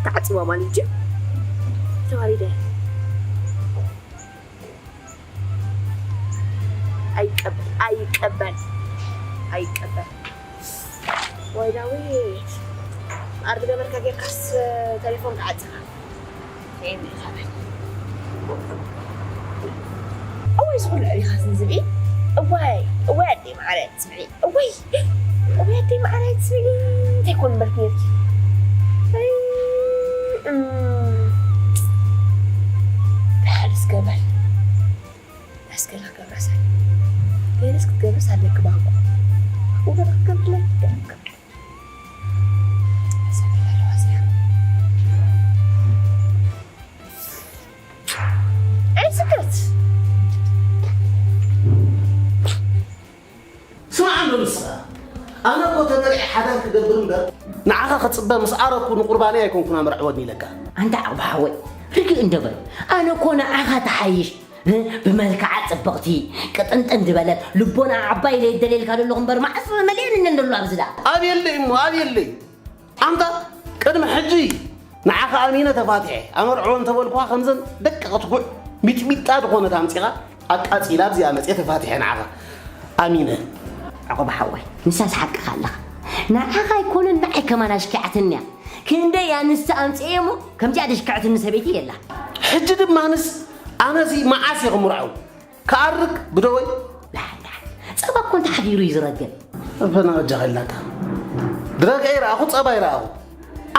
ተዓጽዋ ማለት እዩ። ተዋሪደ። ኣይቀበል፣ ኣይቀበል፣ ኣይቀበል። ወይ ዳዊት፣ ኣር ዝገበርካ ጌርካስ ተሌፎን ክዓጽኻ። እዋይ፣ ዝኹሉ ዕሊኻ ዝንዝብኢ። እዋይ፣ እዋይ፣ ኣደይ መዓረይ፣ ኣትስምዒ። እዋይ፣ እዋይ፣ ኣደይ መዓረይ፣ ኣትስምዒ። እንታይ ኮን በልክ ኔርኪ? ኣይ፣ እም፣ ደሓን እስከ በል። እስከ ላገብረሰ። ገለስ ክትገብርስ ኣለኪ ባንኩ። ወገን ክትገብርለይ፣ ገለ ክትገብር። ኣይስክት። ስማዕ ኣሎ ንስኻ። ኣነ እኮ ተመሪዐ ሓዳር ክገብር እምበር፣ ንዓኻ ክጽበ ምስ ዓረኩ ንቁርባነይ ኣይኮንኩን ኣመርዕወኒ ኢለካ። ኣንታ ዓቕቢ ሓወይ፣ ርግእ እንዶ በል። ኣነ እኮ ንዓኻ ትሓይሽ፣ እ፣ ብመልክዓ ጽብቕቲ፣ ቅጥንጥን ዝበለት፣ ልቦና ዓባይ ኢለ ይደልየልካ ዘለኹ እምበር፣ መዓስ መሊአኒ እንደሎ ኣብዚ ደኣ። ኣብየለይ እሞ፣ ኣብየለይ። ኣንታ ቅድሚ ሕጂ ንዓኻ ኣሚነ ተፋቲሐ፣ ኣመርዕዎ እንተበልኩኻ ከምዘን ደቂ ክትጉዕ ሚጥሚጣ ዝኾነት ኣምጺኻ ኣቃጺላ ኣብዚኣ መጽየ ተፋቲሐ ንዓኻ ኣሚነ። ዓቕቢ ሓወይ፣ ንሳስ ሓቅኻ ኣለኻ። ንዓኻ ኣይኮነን ንዓይ ከማን ኣሽኪዓትኒ እያ። ክንደይ እያ ንሳ ኣምጽኤ እሞ ከምዚኣ ደሽክዐትኒ ሰበይቲ የላ። ሕጂ ድማንስ ኣነዚ መዓስ እየ ክምርዖ? ክኣርግ ብደወይ? ዳሓን፣ ዳሓን። ጸባ እኮ እንተሓዲሩ እዩ ዝረግብ። ፈና በጃኻ ኢልናታ። ድረግ ኣይረኣኹ፣ ጸባ ኣይረኣኹ።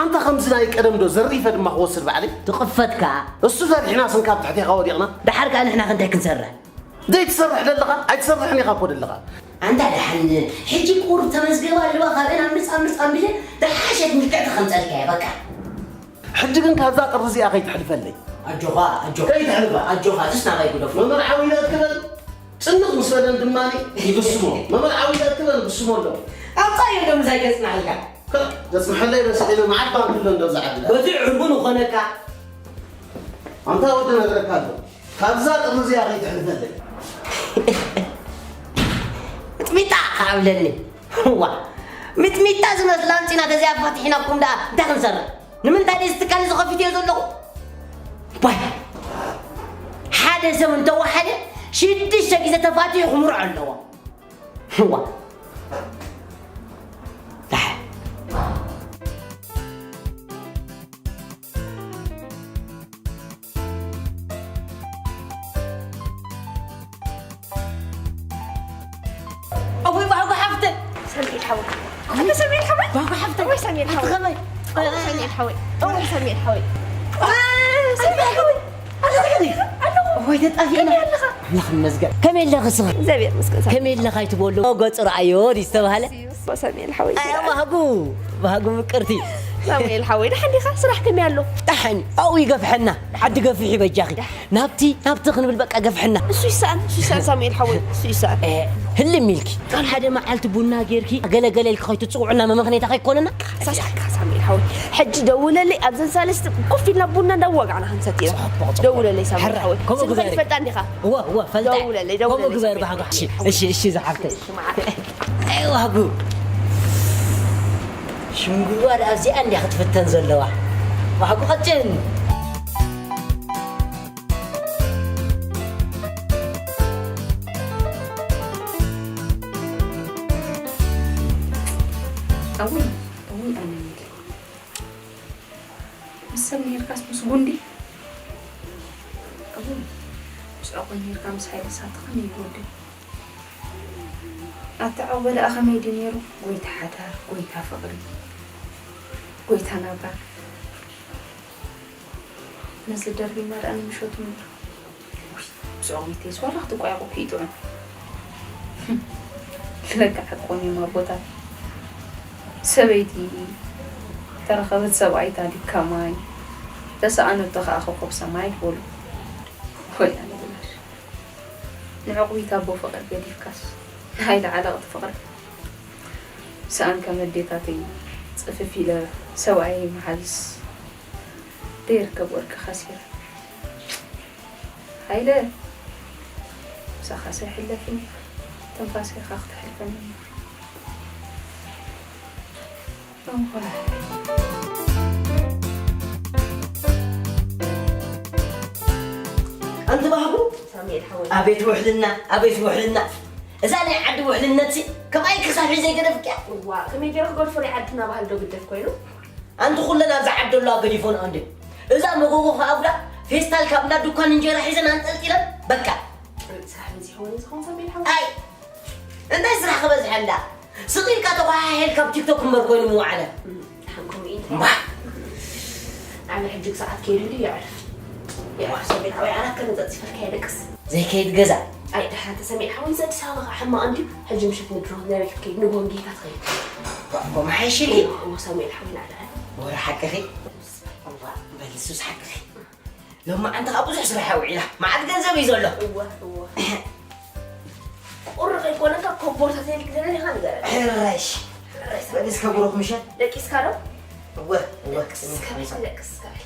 ኣንታ ከምዚ ናይ ቀደም ዶ ዘሪፈ ድማ ክወስድ ባዕለይ? ትቕፈት ከኣ። እሱ ፈሪሕና ስንካብ ትሕቴኻ ወዲቕና። ደሓር ከኣ ንሕና ክንታይ ክንሰርሕ? ዘይትሰርሕ ደለኻ? ኣይትሰርሕን ኢኻ እኮ ደለኻ። ኣንታ ደሓን፣ ሕጂ ቁሩብ ተመዝገባ ኣለዋ፣ ካብአን ኣምልጽ፣ ኣምልጽ ኣንቢለ፣ ደሓሸት ምልክዕቲ ከምጸልካ እየ፣ በቃ። ሕጂ ግን ካብዛ ጥሪ እዚኣ ከይትሕልፈለይ። ኣጆኻ፣ ኣጆኻ። ከይትሕልፋ። ኣጆኻ፣ እዚስ ናባይ ግደፎ። መመርዓዊ ኢለ እክበል፣ ጽንቕ ምስ በለን ድማ ይብስሞ። መመርዓዊ ኢለ እክበል፣ ብስሞ ኣሎ። ኣምጻዮ ዶ ምሳይ ከጽንሓልካ? ከ-፣ ዘጽንሐለይ ረሲዐ ኢለ መዓት ባንክ ኣሎ እንዶ ዝዓድላ። በቲ ዕርቡ ንኾነካ። ኣንታ ወዲ ነግረካ ኣሎ። ካብዛ ጥሪ እዚኣ ከይትሕልፈለይ። ሚጥሚጣ ከኣብለኒ። ዋ፣ ሚጥሚጣ ዝመስላ ኣምጺና ተዚኣ ፋቲሕናኩም ደኣ እንታይ ክንሰርሕ? ንምንታይ ደስ ትካል እዚ ከፊተዮ ዘለኹ? ባይ፣ ሓደ ሰብ እንተወሓደ ሽዱሽተ ግዜ ተፋቲሑ ክምርዖ ኣለዎ። ዋ። ዳሕ። ኣቦይ ባህጎ ሓፍተ። ሰሚኤል ሓወይ። ኣቦይ ሰሚኤል ሓወይ። ባህጎ ሓፍተ። ኣቦይ ሰሚኤል ሓወይ። ኣቲ ኸመይ? ኣቦይ ሰሚኤል ሓወይ። ኣቦይ ሰሚኤል ሓወይ። ኣቦይ ሰሚኤል ሓወይ። ኣለኹ። ኣለኹ። ወይ ተጣፊእና። ከመይ ኣለኻ? ኣምላኽ ይመስገን። ከመይ ኣለኺ ስኻ? እግዚኣብሔር ይመስገን። ከመይ ኣለኻ ኣይትበሎ? ገጹ ረኣዮ ድዩ ዝተባህለ? ኣቦ ሳሙኤል ሓወይ ኣይ፣ ይበሃል። ባህጉ፣ ባህጉ ምቅርቲ። ሳሙኤል ሓወይ፣ ደሓን ዲኻ? ስራሕ ከመይ ኣሎ? ደሓን፣ ኣብኡ ይገፍሐና። ዓዲ ገፊሑ በጃኺ። ናብቲ፣ ናብቲ ክንብል በቃ ገፍሐና። እሱ ይሰኣን፣ እሱ ይሰኣን ሳሙኤል ሓወይ፣ እሱ ይሰኣን። እ፣ ህልም ኢልኪ፣ ሓደ መዓልቲ ቡና ጌርኪ፣ ገለ ገለ ኢልኪ ከይትጽውዑና መመኽነይታ ከይኮነና? ሳሳካ ሳሙኤል ሓወይ፣ ሕጂ ደውለለይ፣ ኣብዘን ሳልስቲ ኮፍ ኢልና ቡና እንዳዋጋዕና ክንሰቲ ኢና። ጽቡቕ፣ ጽቡቕ። ደውለለይ ሳሙኤል ሓወይ። ከምኡ ስምካ ግበሪ። ትፈልጣ እንዲኻ? እወ፣ እወ፣ ፈልጠ። ደውለለይ፣ ደውለለይ ከምኡ ግበሪ ሳሙኤል። ባህጓ። እሺ፣ እሺ፣ ዝሓፍተይ። እሺ፣ መዓት። ኣይ፣ ዋጉ። ሽምግልዋ ደኣ ኣብዚኣ እንድያ ክትፍተን ዘለዋ። ዋጉ ቀጭን። እውይ፣ እውይ፣ ኣነ እንዲ። ምስ ሰብ ነይርካስ ምስ ጉንዲ? እውይ፣ ምስ ዕቑብ ነይርካ ምስ ሓይሊ እሳት ከመይ ይጎድል? ኣታ ዕቑበ ደኣ ከመይ ድዩ ነይሩ? ጎይታ ሓዳር፣ ጎይታ ፍቕሪ፣ ጎይታ ናብራ። ነዚ ደርቢና ደኣ ንምሸቱ ነይሩ። ውይ፣ ምስኦም ይተይስ ዋላ ክትቋየቑ ክይጥዑም። ለካ ሓቆም እዮም ኣቦታት። ሰበይቲ ተረኸበት ሰብኣይታ ድካማይ፣ ተሰኣነቶ ከኣ ኮኾብ ሰማይ በሉ። ወይ ኣነ ብላሽ። ንዕቑቢት ኣቦ ፍቕሪ ገዲፍካስ፣ ንሃይለ ዓለቕቲ ፍቕሪ። ሰኣን ከም ኣዴታተይ ጽፍፍ ኢለ ሰብኣየይ ምሓዝስ ደይርከብ ወርቂ ከሲረ። ሃይለ፣ ምሳኻስ ኣይሕለፍን እየ። ትንፋሰይ ኢኻ ክተሕልፈኒ እምበር። እንኳን ኣንቲ ባህጉ ሳሙኤል ሓወይ። ኣቤት ውሕልና፣ ኣቤት ውሕልና። እዛ ናይ ዓዲ ውሕልነትሲ ከማይ ክሳብ ሒዘ ይገደፍክያ። እዋ፣ ከመይ ገይረ ክገድፎ ናይ ዓድና ባህል ዶ ግደፍ ኮይኑ? ኣንቲ ኩለን ኣብዚ ዓዲ ኣለዋ ገዲፎን ኣንዲ። እዛ መጎጎ ከኣ ጉዳ ፌስታል ካብ እንዳ ድኳን እንጀራ ሒዘን ኣንጠልጢለን በቃ። ስራሕ በዚሕዎ እዩ ዝኸውን ሳሙኤል ሓወይ። ኣይ፣ እንታይ ስራሕ ክበዝሐ እንዳ? ስቕ ኢልካ ተጓሓሒል ካብ ቲክቶክ እምበር ኮይኑ ምውዓለ። እም፣ ደሓን ከምኡ እዩ። እምባ። ኣነ ሕጂ ሰዓት ከይዱ እንዲ የዕርፍ። የዕርፍ ሰበይት ሓወይ ዓራት ከነፀፅፈልካ የደቅስ። ዘይከይድ ገዛ። ኣይ፣ ደሓን ተሰሚዕ ሓወይ፣ እዚ ኣዲስ ኣበባ ከዓ ሕማቕ እንድዩ። ሕጂ ምሸት ንድሮ ናበይ ክትከይድ? ንግሆ እንጌታ ትኸይድ። እኮ መሓይሽልኪ። እዎ፣ ሳሙኤል ሓወይ፣ ንዓዳ። ወረ ሓቅኺ? እዋ፣ በል ንሱስ ሓቅኺ። ሎማዓንቲ ከዓ ብዙሕ ስራሕ ውዒላ። መዓት ገንዘብ እዩ ዘሎ። እወ፣ እወ። ቁሪ ከይኮነካ ኮቦርታ ዘይልክ ዘለና ዲኻ ንገረኒ። ሕራሽ። ሕራሽ። በል እስከ ብሩኽ ምሸት። ደቂስካ ዶ? እወ፣ እወ። ደቂስካ በል፣ ደቂስካ በል።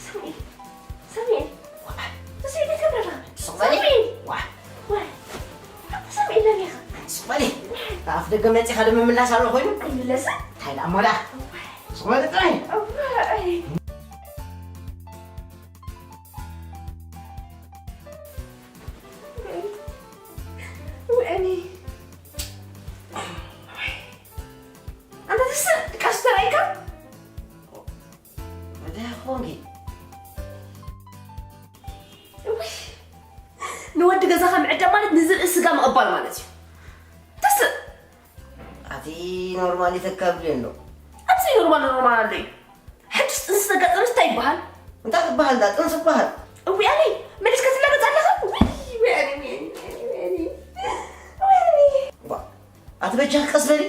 ሳሚ፣ ሳሚ፣ ሳሚ፣ እንታይ ትገብር ኣለኻ? ስቕ በሊ። ሳሚ! ዋ። ዋይ! ኣታ ሳሚ፣ ኢለ ዲኻ? ስቕ በሊ። ኣፍ ደገ መጺኻ ዶ ምምላስ ኣሎ ኮይኑ? ኣይምለስን። እንታይ ደኣ እሞ ደኣ? ዋይ! ስቕ በሊ ጥራይ። ዋይ! ውዕኒ። ኣንታ ትስእ፣ ድቃስ ተራእይካ? እንታይ ኾንኪ? እውይ፣ ንወዲ ገዛኻ ምዕዳም ማለት ንዝርኢ ስጋ ምቕባል ማለት እዩ። ትስእ። ኣቲ ኖርማል ይተካብልዮ ኣሎ። ኣብዚ ኖርማል ኖርማል ኣሎ እዩ። ሕጅስ ጥንሲ ዘጋጠመስ እንታይ ይበሃል? እንታይ ክበሃል ዳ? ጥንሲ ይበሃል። እውይ፣ ኣነ መሊስካ ትላገጽ ኣለኻ? ውይ፣ ውይ፣ ኣነ፣ ውይ፣ ኣነ፣ ውይ፣ ኣነ፣ ውይ፣ ኣነ። ዋ፣ ኣቲ በጃኺ ቀስ በሊ።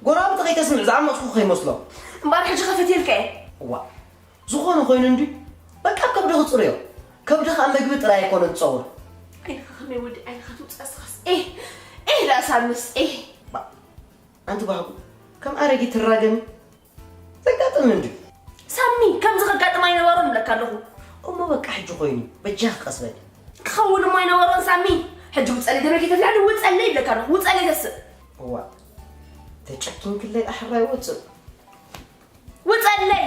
ጎረባብቲ ከይተስምዕ ዝዓመጽኩ ከይመስሎ። እምበኣር ሕጂ ከፈትየልካ እየ። እዋ፣ ዝኾነ ኮይኑ እንድዩ። በቃ ኣብ ከብድኺ ጽርዮ። ከብድኺ ኣብ መግቢ ጥራይ ኣይኮነን ዝጸውር። ዓይንኻ ከመይ ወዲ ዓይንኻ ትውጻእ እስኻስ? ኤህ፣ ኤህ ደኣ ሳምስ፣ ኤህ። ባ፣ ኣንቲ ባህጉ፣ ከም ኣረጊት ትራገሚ። ዘጋጥም እንድዩ። ሳሚ፣ ከምዚ ከጋጥም ኣይነበሮን እብለካ ኣለኹ። እሞ በቃ ሕጂ ኮይኑ፣ በጃኺ ቀስ በሊ። ክኸውን እሞ ኣይነበሮን ሳሚ። ሕጂ ውጸለይ ደበይ ከይተፍልሐኒ ውጸለይ እብለካ ኣለኹ። ውጸለይ ተስእ። እዋ፣ ተጨኪንክለይ ኣሕራ ይወጽእ። ውጸለይ።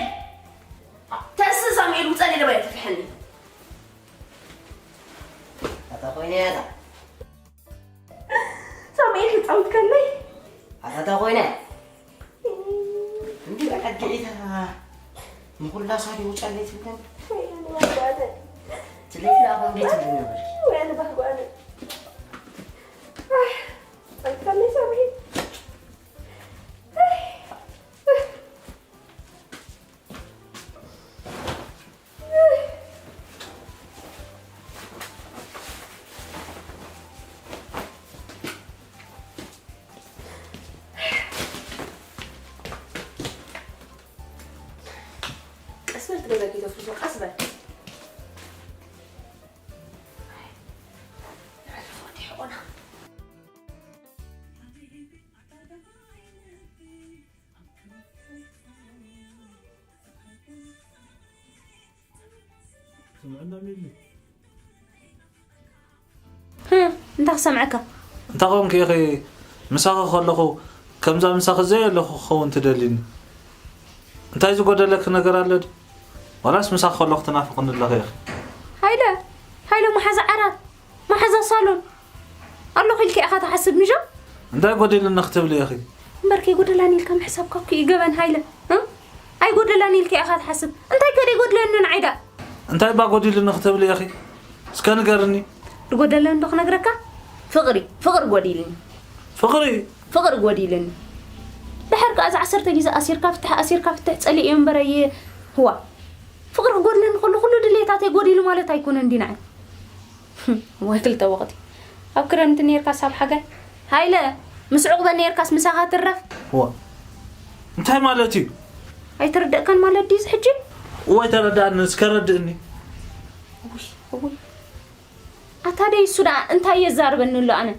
ተስእ ሳሙኤል፣ ውጸለይ ደበይ ኣይተፍልሐኒ። ኣታ ኮይነ ያታ። ሳሙኤል ክጻወት ከለይ። ኣታ ኣታ ኮይነ። እንዲ ኣድዒታ ንኹላ ሳዲ ውጸለይ ትብለን። ወይ ኣነ ባጓነ። ትለይ ትላ ኮም ቤት ትብለን ነበር። ወይ ኣነ ባጓነ። ኣህ፣ ጸልከለይ ሳሙኤል። ኣህ። ቀስ በል፣ እቲ ገዛ ከይተፍርሶ፣ ቀስ በል። ኣይ፣ ንዕርፎ፣ እቲ ሕቆና። ስምዕና ሚሊ። ህም፣ እንታይ ክሰምዐካ? እንታይ ኮንኪ ኢኺ ምሳኺ ከለኹ ከምዛ ምሳኺ ዘየለኹ ክኸውን ትደልኒ? እንታይ ዝጎደለኪ ነገር ኣሎ ድዩ? ዋላስ ምሳኺ ከለኹ ትናፍቕኒ ኣለኺ ኢኺ? ሃይለ፣ ሃይለ መሓዛ ዓራት፣ መሓዛ ሳሎን ኣለኹ ኢልኪ ኢኻ ትሓስብ ምሾ? እንታይ ጎዲሉኒ ክትብሊ ኢኺ? እምበር ከይጎደላኒ ኢልካ ምሕሳብካ እኮ እዩ ገበን ሃይለ። እ? ኣይጎደላኒ ኢልካ ኢኻ ትሓስብ። እንታይ ከ ደይጎድለኒ ንዓይ ደኣ? እንታይ እባ ጎዲሉኒ ክትብሊ ኢኺ? እስከ ንገርኒ። ዝጎደለኒ ዶ ክነግረካ? ፍቕሪ፣ ፍቕሪ ጎዲልኒ። ፍቕሪ? ፍቕሪ ጎዲልኒ። ድሓር ከኣ እዚ ዓሰርተ ግዜ ኣሲርካ ፍትሕ፣ ኣሲርካ ፍትሕ ጸሊኤዮ እምበር ኣየ፣ ህዋ። ፍቕሪ ክጎድለኒ ከሎ ኩሉ ድሌታተይ ጎዲሉ ማለት ኣይኮነን ድዩ ንዓይ? ወይ ክልተ ወቕቲ። ኣብ ክረምቲ ነይርካስ ኣብ ሓጋይ? ሃይለ፣ ምስ ዑቕበ ነይርካስ ምሳኻ ትረፍ? ዋ፣ እንታይ ማለት እዩ? ኣይተረደእካን ማለት ድዩ እዚ ሕጂ? እዋይ ተረዳእኒ፣ እስከ ረድእኒ። እውይ፣ እውይ። ኣታ ደይ እሱ ደኣ እንታይ የዛርበኒ ኣሎ ኣነ?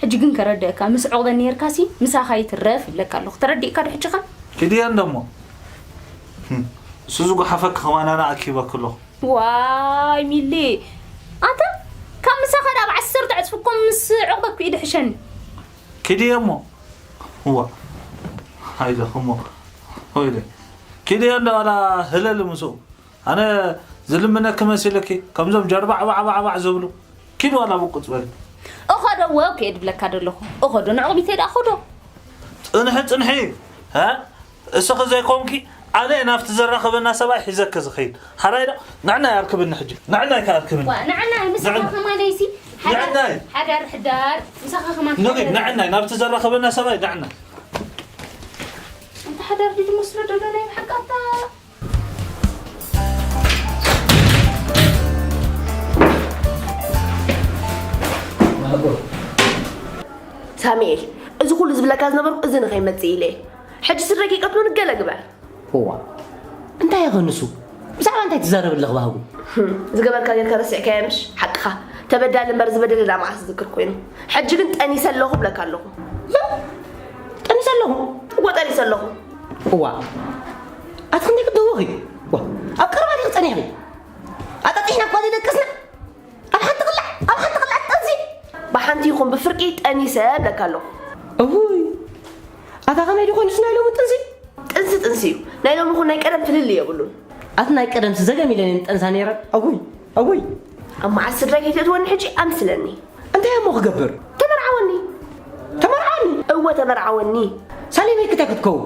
ሕጂ ግን ከረድእካ፣ ምስ ዑቕበ ነይርካሲ ምሳኻ ይትረፍ ይብለካ ኣለኹ። ተረዲእካ ዶ ሕጂ ኸ? ኪድዮ እንዶ እሞ። ህም፣ እሱ ዝጓሓፈኪ ከማን ኣነ ኣኪበኪ ኣለኹ። ዋይ ሚሊ፣ ኣታ ካብ ምሳኻ ደኣ ብዓሰርተ ዕጽፊ እኮ ምስ ዑቕበ እኮ እዩ ድሕሸኒ። ኪድዮ እሞ። እዋ። ሃይለ እሞ። ሆይለ። ኪድዮ እንዶ ዋላ ህለሊ ምስኡ። ኣነ ዝልምነኪ መሲልኪ፣ ከምዞም ጀርባዕ ባዕ ባዕ ባዕ ዝብሉ። ኪድ ዋላ ብቁጽ በሊ። እኸዶ ወው ከየድ ብለካ ደለኹ። እኸዶ ንዕቕቢተይ ደኣ ኸዶ። ጽንሒ፣ ጽንሒ። ሃ? እስኺ ዘይኮንኪ፣ ኣነ እየ ናብቲ ዘራኽበና ሰብኣይ ሒዘኪ ዝኸይድ። ሓራይ ዶ? ንዕናይ ኣርክብኒ ሕጂ። ንዕናይ ከኣ ኣርክብኒ። ዋ፣ ንዕናይ ምሳኻ ንዕናይ። ከማነይሲ። ሓዳር፣ ንዕናይ። ሓዳር፣ ሕዳር። ምሳኻ ከማን ንኺድ፣ ሓዳር። ንዕናይ። ናብቲ ዘራኽበና ሰብኣይ ንዕናይ። ኣንታ ሓዳር ድዩ ዝመስሎ ደሎ ናይ ብሓቂ ኣታ? ሳሙኤል፣ እዚ ኩሉ ዝብለካ ዝነበርኩ እዚ ንኸይመጽእ ኢለ እየ። ሕጂ ስድረይ ከይቀትሉኒ ገለ ግበር። እዋ፣ እንታይ ኢኸ ንሱ? ብዛዕባ እንታይ ትዛረብ ኣለኽ ባህጉ? ህም፣ ዝገበርካ ጌርካ ረሲዕካዮ ምሽ? ሓቅኻ። ተበዳሊ እምበር ዝበደለ ዳኣ መዓስ ዝዝክር ኮይኑ። ሕጂ ግን ጠኒሰ ኣለኹ እብለካ ኣለኹ። ጠኒሰ ኣለኹ? እወ፣ ጠኒሰ ኣለኹ። እዋ፣ ኣቲ ክንደይ ክትደወኺ? ዋ፣ ኣብ ቀረባ ዲኺ ጸኒሕኺ? ኣጣጢሕና እኳ ዘይደቀስና። ኣብ ሓንቲ ቅላዕ፣ ኣብ ሓንቲ ቅላዕ ጥንሲ። ብሓንቲ ይኹን ብፍርቂ ጠኒሰ እብለካ ኣለኹ። እውይ፣ ኣታ ከመይ ድኾን ንሱ ናይ ሎሚ ጥንሲ? ጥንሲ ጥንሲ እዩ። ናይ ሎሚ ይኹን ናይ ቀደም ፍልልይ የብሉን። ኣቲ ናይ ቀደምሲ ዘገም ኢለን እየን ጠንሳ ነይረን። እውይ፣ እውይ። ኣብ መዓስ ስድራይ ከይትእትወኒ ሕጂ ኣምስለኒ። እንታይ እሞ ክገብር? ተመርዓወኒ። ተመርዓወኒ? እወ ተመርዓወኒ። ሳሌመይ ክታይ ክትከውን?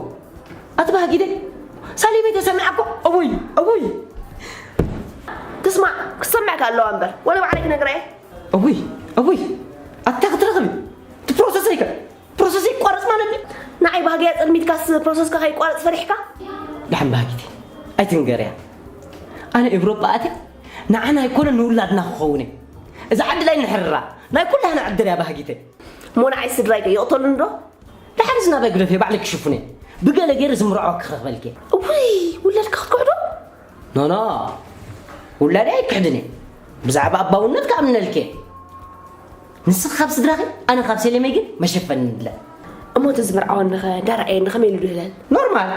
ኣቲ ባህጊደይ፣ ሳሌመይ ተሰሚዓ እኮ። እውይ፣ እውይ። ትስማዕ፣ ክትሰምዕ ከ ኣለዋ እምበር፣ ወላ ባዕለይ ክነግራ እየ። እውይ፣ እውይ። ኣታ ክትረኽቢ፣ እቲ ፕሮሰሰይ ከ? ፕሮሰሰይ ይቋረጽ ማለት ድዩ? ንዓይ ባህግያ ጸልሚትካስ ፕሮሰስካ ከይቋረጽ ፈሪሕካ? ደሓን ባህጊተይ፣ ኣይትንገርያ። ኣነ ኤውሮጳ ኣትየ፣ ንዓና ኣይኮነን ንውላድና ክኸውን እየ። እዛ ዓዲ ላይ ንሕርራ፣ ናይ ኩላህና ዕድል እያ ባህጊተይ። እሞ ንዓይ ስድራይ ከ ይቕተሉኒ ዶ? ደሓር እዚ ናባይ ግደፍዮ፣ ባዕለይ ክሽፍኖ እየ። ብገለ ገይረ ዝምርዖ ክረኽበልኪ እየ። እውይ፣ ውላድካ ክትክሕዶ? ኖ፣ ኖ፣ ውላደይ ኣይክሕድን እየ። ብዛዕባ ኣባውነት ክኣምነልኪ እየ። ንስኺ ካብ ስድራኺ፣ ኣነ ካብ ሰሌመይ ግን መሸፈኒ ንድለ። እሞ እቲ ዝምርዓወኒ ኸ፣ እንዳ ረኣየኒ ኸመይ ኢሉ ድህለል? ኖርማል።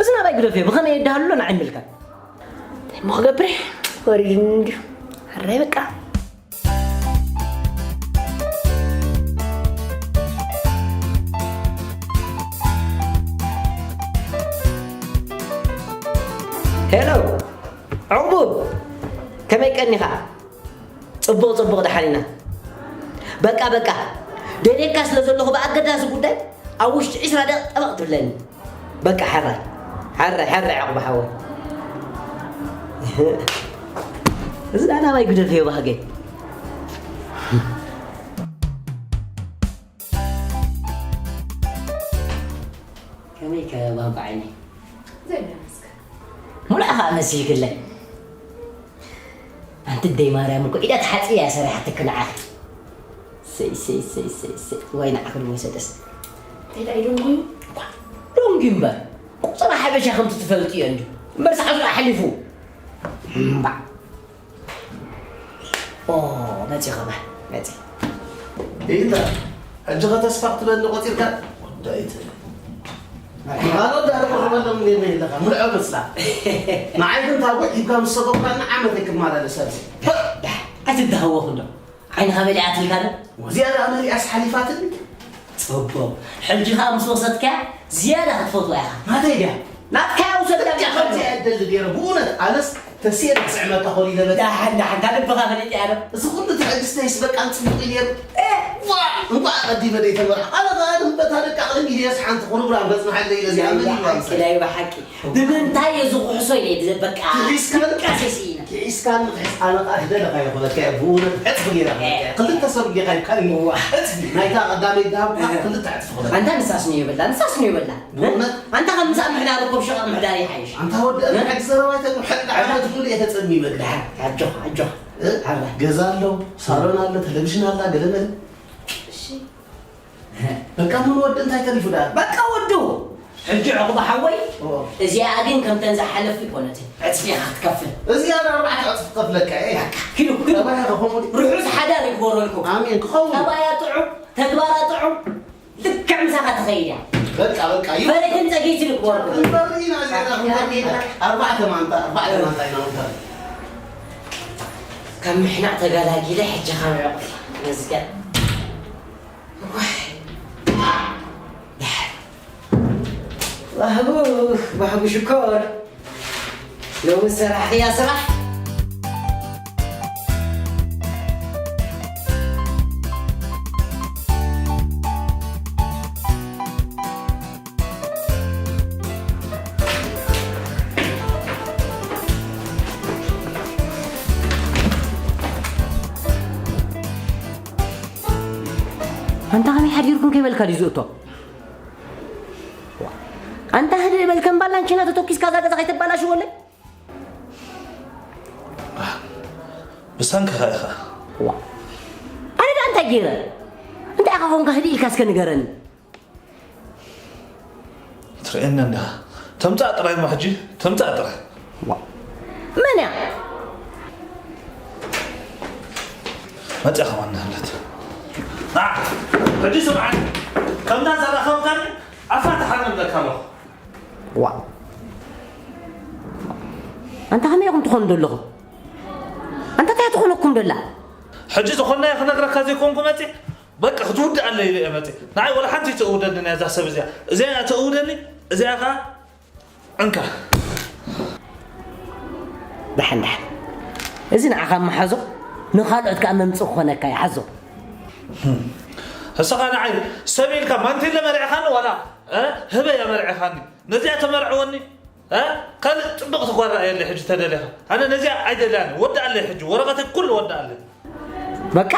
እዚ ናባይ ግደፍዮ፣ ብኸመይ የድሃሉ ኣሎ ንዓይ ይምልከት። እንታይ እሞ ክገብር እየ? ወሪዱኒ እንድዩ። ሕራይ በቃ። ሄሎ፣ ዕቑቡብ፣ ከመይ ቀኒኻ? ጽቡቕ፣ ጽቡቕ፣ ደሓን ኢና። በቃ፣ በቃ፣ ደልየካ ስለ ዘለኹ ብኣገዳሲ ጉዳይ ኣብ ውሽጢ ዒስራ ደቂቕ ጠበቕ ትብለኒ። በቃ፣ ሕራይ፣ ሕራይ፣ ሕራይ፣ ዕቑብ ሓወይ። እዚ ደኣ ናባይ ግደፍዮ ባህገይ። ከመይ ከ ባባ ዓይነይ? ዘይመስገን። ሙሉእ ኸኣ መሲልክለይ። ኣንቲ ደይ ማርያም እኮ ኢዳ ተሓጺባ እያ ሰሪሓትኪ ንዓኺ። ሰይ፣ ሰይ፣ ሰይ፣ ሰይ፣ ሰይ። ዋይ ንዓኺ ድሞ ሰደስ። እንታይ ደኣ ኢሉ እምበር? ዶንጊ እምበር። ቁጽሪ ሓበሻ ከምቲ ትፈልጥዮ እንዲ። እምበር ሰዓቱ ኣሕሊፉ። እምባዕ። ኦ፣ መጺ ኸማ፣ መጺ። ይታ፣ ሕጂ ኸ ተስፋ ክትበኒ ቆጺርካ? ወዳይት። ካልኦት ዳር ክቕርበሎም እንዴ ኣለኻ? ምልዖ መስላ። ንዓይ ግን ታቦት ሂብካ ምስ ሰበቕካኒ ዓመት ኣይክመላለስ ኣብዚ። ዳሕ፣ ኣይትደሃወ ክንዶ። ዓይንኻ መሊኣትልካ ዶ? ዝያዳ መሊኣስ ሓሊፋትኒ። ጽቡቕ። ሕጂ ኸኣ ምስ ወሰድካያ ዝያዳ ክትፈትዋ ኢኻ። ናተይ ድያ? ናትካ እያ ውሰዳ። ከምዚኣ እየ እደሊ ነይረ። ብእውነት ኣነስ ተስኤ ክስዕመካ ኮን ኢለ መ- ደሓን፣ ደሓን፣ ካብ ልብኻ ፈሊጠ እየ ኣነ። እዚ ኩሉ ትዕግስተይስ በቃ ጽቡቕ እዩ ነይሩ። እ! ዋ! እንቋዕ ኣቐዲመ ደይተመርዓኹ። ኣነ ኸኣ በታ ደቂ ኣቕልም ኢለስ ሓንቲ ቁርብራም በጽንሓለይ ኢለ እዚኣ ናይ መሊእዋ ብሓቂ፣ መሰለኝ። ናይ ብሓቂ። ብምንታይ እየ ዝኹሕሶ ኢለ እየ በቃ ክሒስካን ድቃሴ ስኢነ። ክሒስካን ክሒስ ኣነ ኸኣ ዝደለኻዮ ክበካ እየ። ብእውነት ዕጽፊ ገይረ ክበካ እየ። ክልተ ሰብ ጌኻ ይብካኒ። እዋ። ዕጽፊ ናይታ ቀዳመይ ዝሃብኩኻ እ። ክልተ ዕጽፊ ክበካ። ኣንታ ንሳስ ንዮ በላ፣ ንሳስ ንዮ በላ። ብእውነት? ኣንታ ከም ምሳእ ምሕዳር እኮ ብሸቓቕ ምሕዳር ይሓይሽ። ኣንታ ወዲ እ? ሕጂ ዘረባ ኣይተግብር። ሕጂ ዓመት ሙሉእ እየ ተጸሚመ። ደሓን፣ ኣጆኻ፣ ኣጆኻ። እ? ሓራይ። ገዛ ኣሎ፣ ሳሎን ኣሎ፣ ቴሌቪዥን ኣላ፣ ገለ መለ። እሺ። በቃ ምን ወዲ እንታይ ተሪፉ ደኣ? በቃ ወዱ። ሕጂ ዕቑባ ሓወይ፣ ኦ። እዚኣ ግን ከምተን ዝሓለፉ ይኮነትን። ዕጽፊ ኢኻ ክትከፍል። እዚኣ ኣርባዕተ ዕጽፊ ክኸፍለካ እየ። በቃ፣ ኪዱ፣ ኪዱ። ጠባያ ከኸሙ ዲ? ርሑስ ሓዳር ይግበረልኩም። ኣሜን፣ ክኸውን። ጠባያ ጥዑም፣ ተግባራ ጥዑም፣ ልክዕ ምሳኻ ትኸይድ እያ። በቃ፣ በቃ፣ ይኸው። ፈረድን ጸገይትን ይግበረልኩም። ክንፈሪ ኢና እዚኣ፣ ክንፈሪ ኢና። ኣርባዕተ ማንታ፣ ኣርባዕተ ማንታ ኢና ክንፈሪ። ካብ ምሕናቕ ተገላጊለ ሕጂ ካብ ዕቑባ መዝገብ። ዋይ። ባህጉ፣ ባህጉ ሽኮር። ሎሚ ሰራሕኽያ ስራሕ። ኣንታ ከመይ ሓዲርኩም ከይበልካ ድዩ ዝእቶ? ኣንታ ህድእ በል፣ ከም ባላንቺና ተተኪስካ እዛ ገዛ ከይተባላሽወለይ። ብሰንክኻ ኢኻ። ዋ። ኣነ ደኣ እንታይ ገይረ? እንታይ ኢኻ ኮንካ ህድእ ኢልካ እስከ ንገረኒ። ትርእየኒ እንዲኻ። ተምጻእ ጥራይ እሞ ሕጂ፣ ተምጻእ ጥራይ። ዋ። መን እያ? መጺኣ ከማን ንህለት። ና፣ ሕጂ ስምዓኒ። ከምታ ዘራኸብካኒ ኣፋትሓኒ እብለካ ኣለኹ። ዋ። ኣንታ ከመይ ኢኹም ትኾኑ ዘለኹም? ኣንታ እንታይ ትኾነኩም ደላ? ሕጂ ዝኾንናዮ ክነግረካ ዘይኮንኩ መጺእ፣ በቃ ክትውድኣለይ ኢለ እየ መጺእ። ንዓይ ወላ ሓንቲ ትእውደኒ እያ እዛ ሰብ እዚኣ። እዚኣ እያ ተእውደኒ፣ እዚኣ ኸኣ እንካ። ደሓን፣ ደሓን። እዚ ንዓኻ እሞ ሓዞ፣ ንኻልኦት ከኣ መምጽኢ ክኾነካ እዩ፣ ሓዞ። እስኻ ንዓይ ሰብ ኢልካ ማንቲለ መሪዕኻኒ ዋላ፣ እ፣ ህበይ ኣመርዕኻኒ። ነዚኣ ተመርዕወኒ፣ እ፣ ካልእ ጽብቕቲ ጓል ረኣየለይ ሕጂ ተደሊኻ። ኣነ ነዚኣ ኣይደልያን፣ ወድኣለይ ሕጂ፣ ወረቐተይ ኩሉ ወድኣለይ። በቃ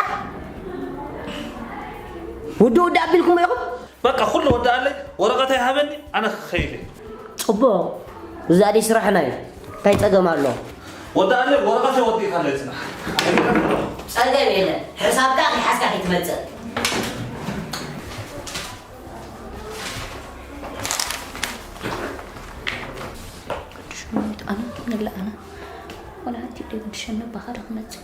ውድእ ውድእ ኣቢልኩሞ ኢኹም? በቃ ኩሉ ወድኣለይ፣ ወረቐተይ ሃበኒ፣ ኣነ ክኸይድ እየ። ጽቡቕ። እዛ ደይ ስራሕና እዩ። እንታይ ጸገም ኣሎ? ወድኣለይ፣ ወረቐተይ ወዲእካለይ ጽናሕ። ጸገም የለን። ሕሳብካ ከይሓዝካ ከይትመጽእ። ቅዱስ ሸሞይት ኣነ ንላ ኣነ ወላ ሓንቲ ኢደ ቅዱስ ሸሞይት ባኻ ዶ ክመጽእ?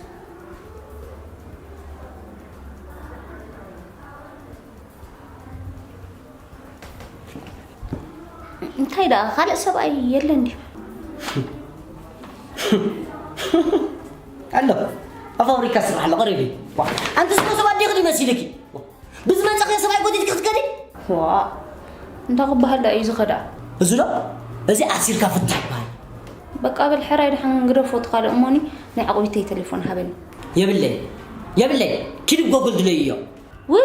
እንታይ ደኣ ካልእ ሰብኣይ የለን ድዩ? ኣሎ። ኣብ ፋብሪካ ስራሕ ኣሎ፣ ቀሪቡ እዩ። ዋ፣ ኣንቲ ዝሞ ሰብ ኣዴኺ ድዩ መሲልኪ? ብዝመጸኺ ሰብኣይ ጎቲትኪ ክትከዲ? ዋ፣ እንታይ ክበሃል ደኣ እዩ ዝኸዳ? እዚ ዶ? እዚ ኣሲርካ ፍታሕ ይበሃል። በቃ በል ሕራይ ደሓን ግደፎ እቲ ካልእ እሞኒ ናይ ዓቑቢተይ ቴሌፎን ሃበኒ። የብለይ፣ የብለይ። ኪዲ ጎግል ድለይዮ። ውይ፣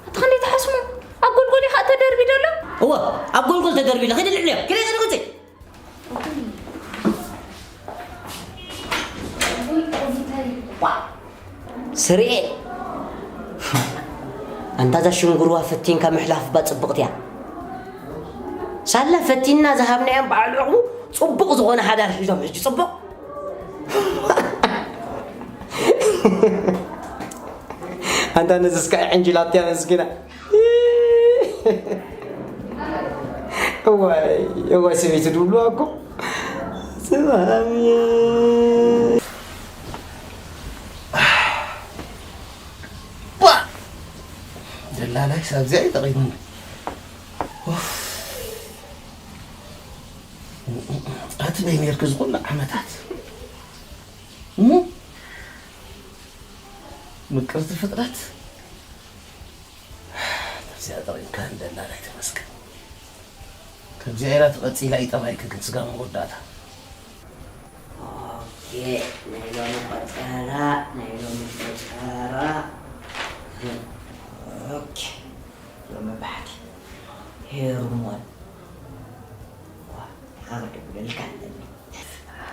ኣቲ ክንደይ ትሓስሙ? ኣብ ጎልጎል ኢኻ ተደርቢ ደሎ? እወ፣ ኣብ ጎልጎል ተደርቢ ኢለ። ኪዲ ልዕልዮ። ኪዲ ኪዲ ኪዲ። ስርኤ። ኣንታ እዛ ሽንጉርዋ ፈቲንካ ምሕላፍ እባ ጽብቕቲ እያ። ሳላ ፈቲንና ዝሃብናዮም በዓል ዕቑቡ ጽቡቕ ዝኾነ ሓዳር ሒዞም ሕጂ ጽቡቕ። ኣንታ ነዚ እስካ ዕንጅላትያ መስኪና። እዋይ፣ እዋይ፣ ሰበይቲ ድብልዋ እኮ። ሰላም። ባ! ደላላይ ሳብዚኣ ይጠቒሙኒ። ኡፍ። ኣቲ በይ ነርኪ ዝኹሉ ዓመታት? እም? ምቅርቲ ፍጥረት። ነብዚኣ ጠቒምካ ንደላላይ ተመስገን። ከምዚኣ ኢላ ትቐጺላ እዩ ጠባይኪ ግን ስጋ መወዳእታ። ኦኬ፣ ናይ ሎሚ ቆጸራ፣ ናይ ሎሚ ቆጸራ። ኦኬ፣ ሎሚ ባሕቲ ሄርሞን። ዋ፣ ሓመድ ይብለልካ ኣለኒ።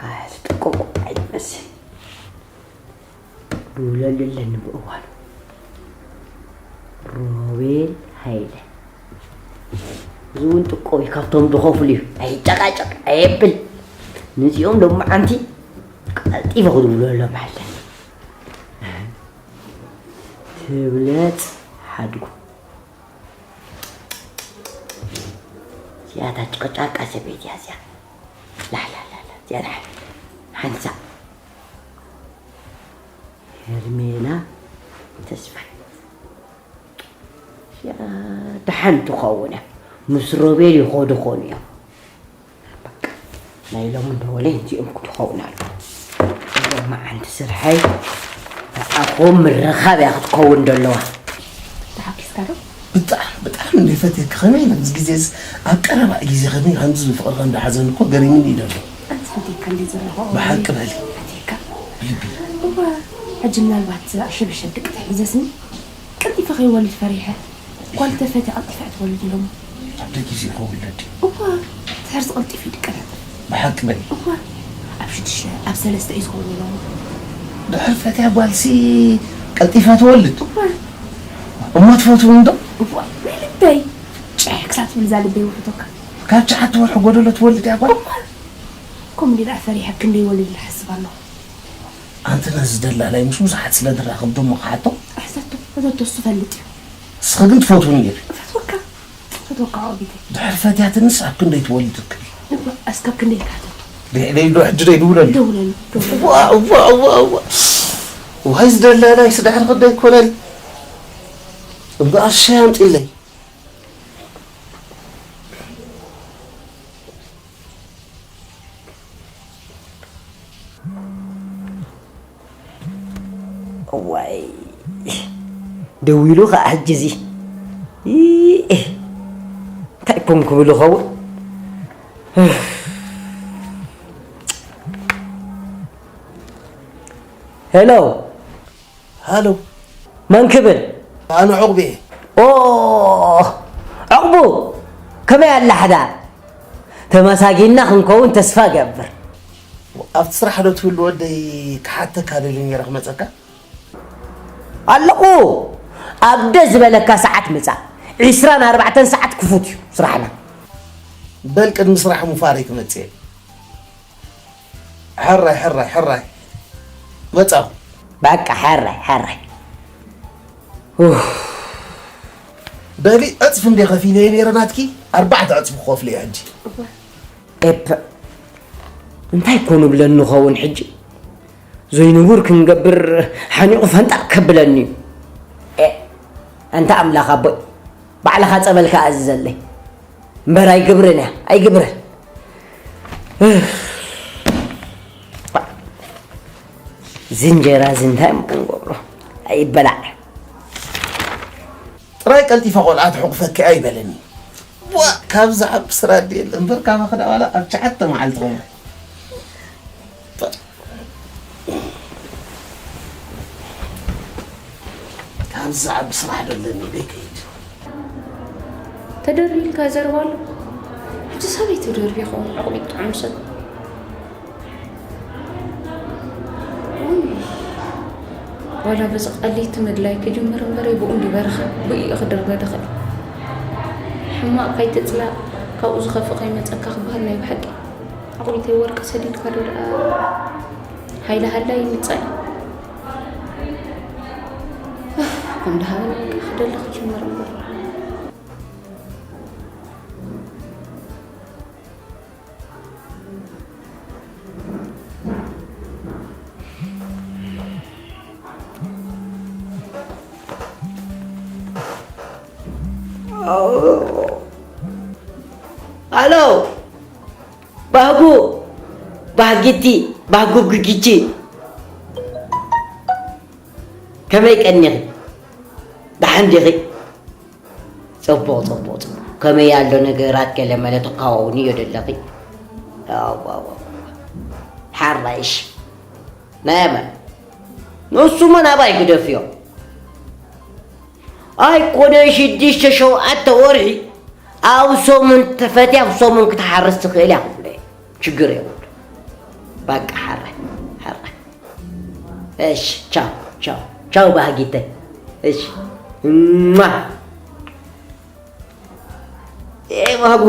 ኣይ፣ ጥቁቁ ኣይመስል። ድውለሉ ኣለኒ ብእዋኑ። ሮቤል ሃይለ። እዚ እውን ጥቆ እዩ፣ ካብቶም ዝኸፍሉ እዩ። ኣይጨቃጨቅ፣ ኣየብል። ነዚኦም ሎማዓንቲ ቀልጢፈ ክድውለሎም ኣለኒ። ትብለጽ ሓድጉ። እዚኣ እታ ጨቅጫቃ ሰበይቲ እያ እዚኣ። ላላላላ፣ እዚኣ ደሓን ሓንሳእ። ሄርሜላ ተስፋይ። እዚኣ ደሓን ትኸውን እያ። ምስ ሮቤል ይኸዱ ኾኑ እዮም። በቃ፣ ናይ ሎሚ ደወለይ እንቲኦም ክትኸውን ኣለዎ። ሎማዓንቲ ስርሐይ ንዓኹም ምርኻብ እያ ክትከውን ዘለዋ። ተሓኪስካ ዶ? ብጣዕሚ፣ ብጣዕሚ እንደ ፈትየኪ ከመይ ኢለ፣ ኣብዚ ግዜስ፣ ኣብ ቀረባ ግዜ ከመይ ከምዚ ብፍቕሪ ከም ዝሓዘኒ እኮ ገሪሙኒ እዩ ዘሎ። ኣንስ ፈትየካ እንደ ዘለኹ ብሓቂ በሊ። ፈትየካ። ብልቢ። እዋ፣ ሕጂ ምናልባት ሽብሽብ ድቂ ተሒዘስኒ፣ ቀልጢፈ ከይወልድ ፈሪሐ። ጓል ተፈትያ ቀልጢፋ እያ ትወልድ ኢሎም። ኣብ ደጊ ሲ ይኸውን ለዲ። እዋ፣ ትሕርዚ ቀልጢፉ ይድቀዳጠፍ። ብሓቂ በሊ። እዋ፣ ኣብ ሽዱሽተ፣ ኣብ ሰለስተ እዩ ዝኸውን ኢሎም። ድሕር ፈትያ ጓልሲ ቀልጢፋ ትወልድ? እዋ። እሞ ትፈትውኒ ዶ? እዋ፣ ናይ ልበይ። ጭሕ ክሳብ ትብል እዛ ልበይ ውሕቶካ። ካብ ትሽዓተ ወርሒ ጎደሎ ትወልድ እያ ጓል? እዋ። ከምኡ እንዲ ደኣ ፈሪሐ ክንደይ ወልድ ዝሓስብ ኣለኹ። ኣንቲ ነዚ ደላላይ ምስ ብዙሓት ስለ ዝራኸብ ደሞ ክሓቶ? ሕተቶ፣ ሕተቶ፣ እሱ ፈልጥ እዩ። ንስኺ ግን ትፈትውኒ ኢኺ። እፈትወካ፣ እፈትወካ ዓቢተይ። ድሕር ፈትያትንስ ኣብ ክንደይ ትወልድ ትክል? እዋ፣ እስካብ ክንደይ ኢልካ ሕተቶ? ልዕለይ ዶ ሕጂ ደይ ድውለሉ? ደውለሉ፣ ደውለሉ። እዋ፣ እዋ፣ እዋ፣ እዋ። ዋይ ዝደላላይስ ድሕር ክንደይ ኮነል? እምበኣር ሻይ ኣምጪለይ። እዋይ፣ ደዊሉ ኸዓ ሕጂ እዚ። ይ-፣ እንታይ ኮን ክብል ይኸውን? ሄሎ። ሃሎ። መን ክብል? ኣነ ዑቕቢ እየ። ኦ፣ ዑቕቡ፣ ከመይ ኣላ ሓዳር? ተመሳጊንና ክንከውን ተስፋ እገብር። ኣብቲ ስራሕ ዶ ትህሉ ወደይ ክሓተካ ደልየ ነይረ ክመጸካ? ኣለኹ። ኣብ ደስ ዝበለካ ሰዓት ምጻእ። ዒስራን ኣርባዕተን ሰዓት ክፉት እዩ ስራሕና። በል ቅድሚ ስራሕ ሙፋረይ ክመጽእ እየ። ሕራይ፣ ሕራይ፣ ሕራይ። መጻኹ። በቃ፣ ሕራይ፣ ሕራይ። ኡፍ። በሊ፣ ዕጽፊ እንዴ ከፊለየ ነይረ ናትኪ፣ ኣርባዕተ ዕጽፊ ክኸፍሎ እየ ሕጂ። እወ። ኤፐ፣ እንታይ ኮኑ ብለኒ ኸውን ሕጂ? ዘይንቡር ክንገብር ሓኒቑ ፈንጠቕ ከብለኒ እዩ። ኤ፣ ኣንታ ኣምላኽ ኣቦይ፣ ባዕልኻ ጸበልካ ኣዝዘለይ። እምበር ኣይግብርን እያ፣ ኣይግብርን። እዚ እንጀራ እዚ እንታይ እሞ ክንገብሮ? ኣይበላዕ። ጥራይ ቀልጢፈ ቆልዓ ትሕቑፈኪ ኣይበለኒ። ዋ፣ ካብዚ ዓቢ ስራ ድየ እምበር ካባኺ ደኣ ዋላ ኣብ ትሽዓተ መዓልቲ ኾነ። ካብዚ ዓቢ ስራሕ ዶ ኣለኒ ኢለ ይከይድ። ተደርቢ ኢልካ ዘረባ ኣሎ። ሕጂ ሰበይ ተደርቢ ይኸውን ዕቑቢ ጥዑም ሰብ። ዋላ በዚ ቀለይቲ ምድላይ ክጅምር እምበረይ ብኡ እንዲ በረኻ ብኡ እዩ ክድርበ ድኽእል። ሕማቕ ከይትጽላእ ካብኡ ዝኸፍእ ከይመጸካ ክበሃል ናይ ብሓቂ። ዓቑቢተይ ወርቂ ሰዲድካ ዶ ደኣ ሃይለ ሃላይ ይምጻእ። ከም ደሃበኒ ክደሊ ክጅምር እምበር። ኣሎ፣ ባህጉ፣ ባህጊቲ፣ ባህጉ ግጊቺ፣ ከመይ ቀኒኺ? ደሓን ዲኺ? ጽቡቕ፣ ጽቡቕ፣ ጽቡቕ። ከመይ ኣሎ ነገራት ገለ መለ ተቃዋውኒ እዮ ደለኺ? ኣዋ፣ ኣዋ፣ ኣዋ። ሓራይሽ። ናይ ኣመል። ንሱ መን ኣባይ ግደፍዮ? ኣይኮነን ሽዱሽተ ሸውዓተ ወርሒ ኣብ ሰሙን ተፈትያ ኣብ ሰሙን ክትሓርስ ትኽእል እያ ክብሎ እየ። ችግር የብሉ። በቃ ሓራይ፣ ሓራይ። እሺ፣ ቻው፣ ቻው፣ ቻው ባህጊተይ። እሺ። እማ። ኤ ባህጉ።